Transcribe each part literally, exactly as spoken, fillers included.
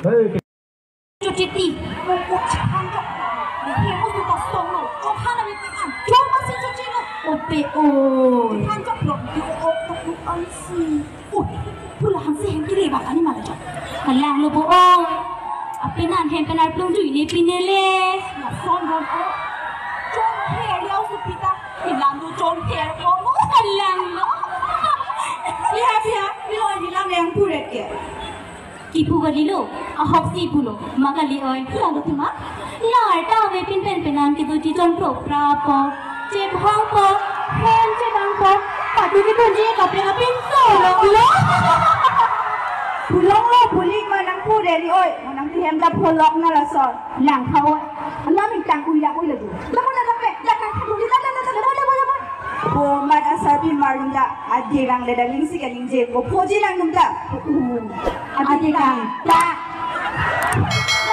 Hey. Chuchiti. Mo ko changkok. He mo tu ta song lo. O khana me an. Chong ma si chuchi lo. Ope o. Changkok lo. O to ku an si. Ui, pula hansi hem kile ba kani mala chok. Kalang lo bo o. Ape nan hem pen arplung jui ne pine le. Na son ron o. Chong her liau su pita. Ilam do chong her ko mo. Kalang lo. Pia pia, mi oi mi lam yang puret ke. Kipu kali lo, ahok si pulo, ma kali oi. Lalo tema, lar ta ave pin pen penang kitu chichon pro prapo, chep hong po, hem chep hong po, patu ke ponji kape kapin so lo. Pulong lo, puling ma nang pu deli oi, ma nang ti hem ta pholok na lason. Lang kha oi, alam ingtang ui la ui lagi. Lamo na kape, la kang kha duli la la la la la la la la. Bo mat asar pin marlum ta, adirang le daling si kaling je, bo phoji lang num ta. Adik kang ta.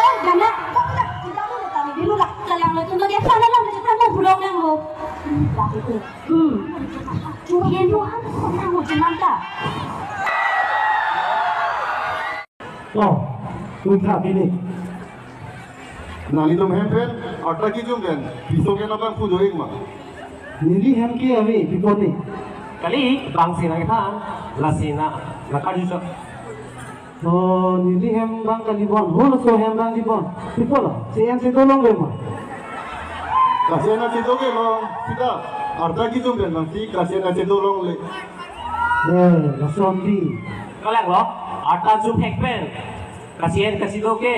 Oh, gana. Kamu tak, kita mau tak, dulu lah. Kalang lo, cuma dia sana lah, macam kamu pulang nang lo. Hmm. Cuma dia doang, kok nang lo, jangan tak. Oh, tuntha bini. Nanglitum hem pen, arta kejum pen, piso ke nabang pujo ik ma. Neli hem ke ave, pipo ne. Kali, bang si nang tha, lasi na, na kaju chok. Oh, neli hem bang kali bon, holo so hem bang di bon. Pipo lo, si en si dolong le ma. Kasi na si doke long, sida, arta kejum pen bang si, kasi na si dolong le. Eh, lason di. Kalang lo, arta jum hek pen. Kasi en kasi doke.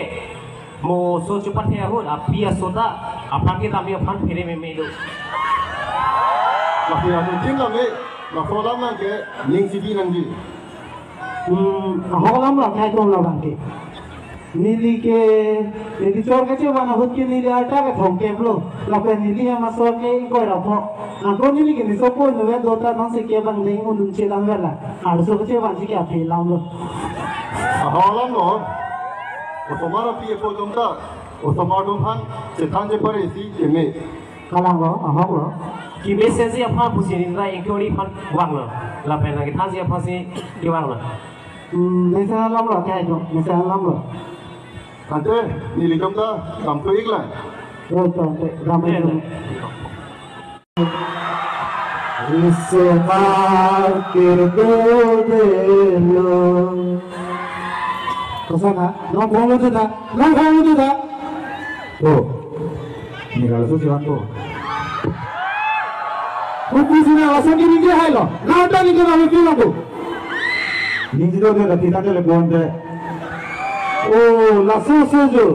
Mo so chupat he ahut, api aso ta, aphan ke tami aphan phere meme do. Lapi anu tin lam e, laso lam nang ke, ning si di nang di. Hmm, ahok lam la, kai kong la bang ke. Neli ke, neli chor ke chevan ahut ke neli arta ke thong ke blo. Lapen neli hem asor ke ingkoi ra pho. Angko neli ke ni so poi no ve do ta non si ke bang deng unun che lam ve la. Arso ke chevan si ke api lam lo. Ahok lam lo. Osomar api epo jom ta. Osomar atum aphan chethan je pare si keme. Kalang lo, ahok lo. Keme si aphan pusi nindra inquiry aphan vang lo. Lapen nang kethan si aphan si kevang lo. Hmm, mesen alam lo, kaya jo, mesen alam lo. Ante, nelitum ta, kam to ik lang. Yo, to, ante, ram Eh, jo. Eh. Isomar kirdo delo. Kosa tha? Nong khong lo tha? Nong khong lo tha? Oh. Ni kalau susi waktu. Kopi sina lason ke ningje hai lo. Nang ta ningje na lo pilo ko. Ningje do de, kita telepon de. Oh, laso so jo.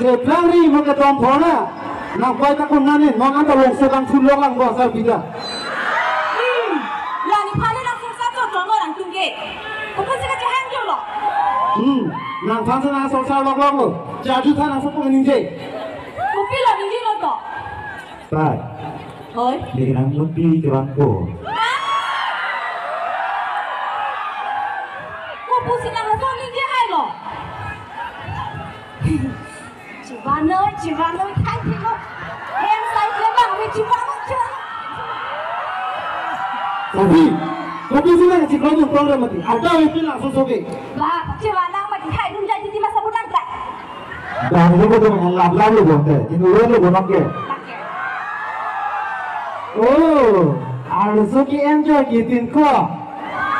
Cheplang ri mo ke tom thona. Nang pai ta kun nani, nang anta longso kang thulong lang ko asar pida. Hmm. La nephan le nang sorsa chot chot lo nangtum ke. Kopi si kachehang jo lo. Hmm. Nangphan si nang sorsa lok lok lo. Jaju tha nang sopo ningje. Kopi lo ningje lo to. Pai. Oi. Di nang mut di kevang ko. Kopi si nang lason ningje hai lo. Chevan noi, chevan noi, thank you lo. Hem sai chevan noi, chevan noi, chevan. Tapi, kopi si nang chevan noi, program mati. Ada wipin langsung soke. Ba, chevan nang mati, hai dum jadi di masa budang tak. Dah, ini betul dengan lap-lap lo bonte. Ini udah lo bonok ke. Oh, arloso ke-enjoy ke tin ko.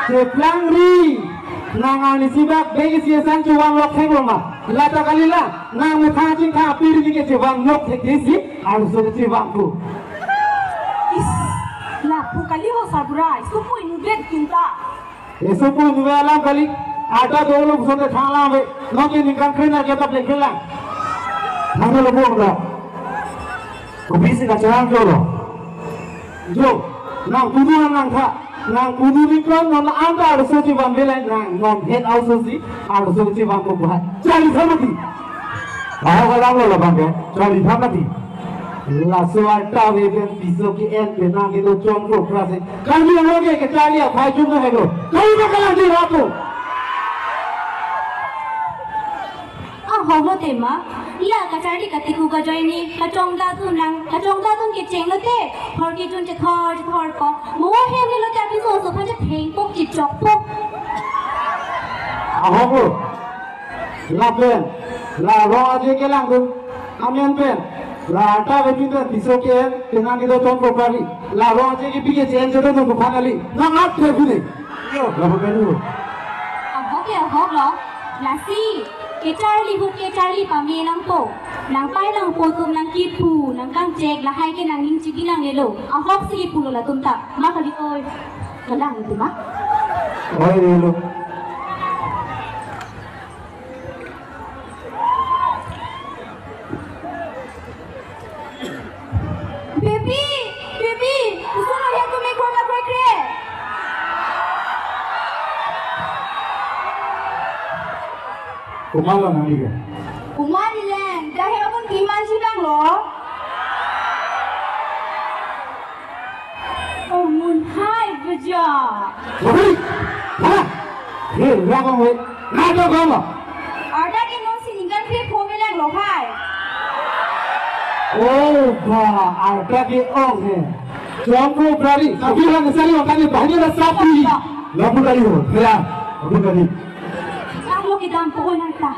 Cheplang ri. Nang ani sibak begi si sang chuang lok thek lo ma. Lata kali la. Nang methang chingkha piri ni ke chevang nok thek desi. Arloso ke chevang ko. Is, lapu kali ho sabura. Isu pui nubet kinta. Isu pui nubet alam kali. Ada dolo buson de thang alam be. Nok ke ningkan kena ke tap lek kelang. Thang lo buang dah. Kopi si kachang jo lo. Jo, nang kudu nang tha, nang kudu ni kon non anta arloso chevang belai nang non het arloso si, arloso chevang ko buhai. Charli tha mati. Ahok alam lo labang ke, charli tha mati. Laso arta ave pen piso ke-en pen nang kedo chong ko klase. Karbi Anglong ke kacharli aphai chum lo hai lo. Kali na kalang di rapo. Ahok lo tema, la kacharli katiku kajoine, kachongda tun nang, kachongda tun kecheng lote, hor kejun chethor chethor po, mo hem ni lote apiso so phan chetheng pok chichok pok. Ahok lo. Lapen, La rong aje kelangdun amen pen, la arta avepin pen piso ke-en penang kedo Chongprok Prari. La rong aje kepi ke chen chedo nungku phan kali. Nang at ke pini. Yo, lapu kali ho. Ahok ya ahok lo. Lasi kecharli ahut kecharli pame nangpo. Nangpai nangpo atum nangkipu nangkangchek lahai ke nangning chigi nanglelo. Ahok si kipulo latum ta. Ma kali oi. Kalang itu ma. Oi, lelo. Baby, baby, kusum ahem tu me kona koi kre. Komat lo nangli ke? Komat ni leng, dah he akun kiman sidang lo. Oh, mun hai beja. Sorry. Ha? He, ya kong we. Na to kong lo. Arta ke non si ningkan pe pho me lang lo hai. Oh, ba, arta ke ong he. Chongprok Prari, tapi han sari makan ni bahani la sapi. Lapu kali ho, ya, lapu kali. Ang lo kedam po nang ta.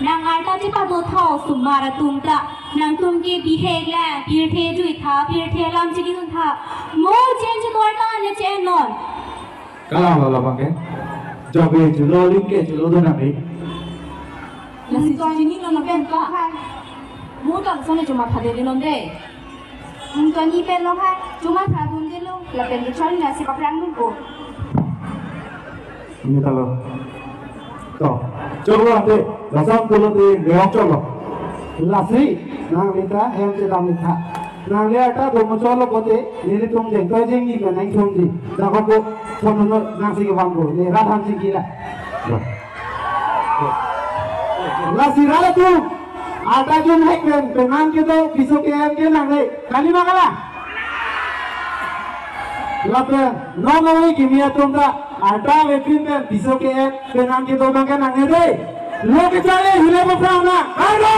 Nang arta chepado tha osomar atum ta. Nangtum ke bihek lang, pirthe jui tha, pirthe alam chedun tha. Mo chen che dor ta ne chen non. Kalang lo labang ke. Job ke chulo, lim ke chulo do nang ni. Lasi to chini non pen ka. Mo ta sone chuma phade non de. Nung to ni pen lo hai, chuma thadun de lo, lapen kecharli nasi paprang nungko. Ini talo. To, choklo ante, lasam pulo te, leong choklo. Lasi, nangli ta, hem chedam ni tha. Nangli arta domo choklo pote, nelitum jeng to jeng ni kanang thum di. Dako po, sono no, nangsi kebang po, ne rat ham si kila. Ba. Lasi rat atum. Arta jun hek pen, penang kedo, piso ke-en ke nangle. Kali ma kalang? Lapen, non noi kimi atum ta, arta avepin pen, piso ke-en, penang kedo abang ke nangne de. Lo kecharli, hile paprang na. Ayo!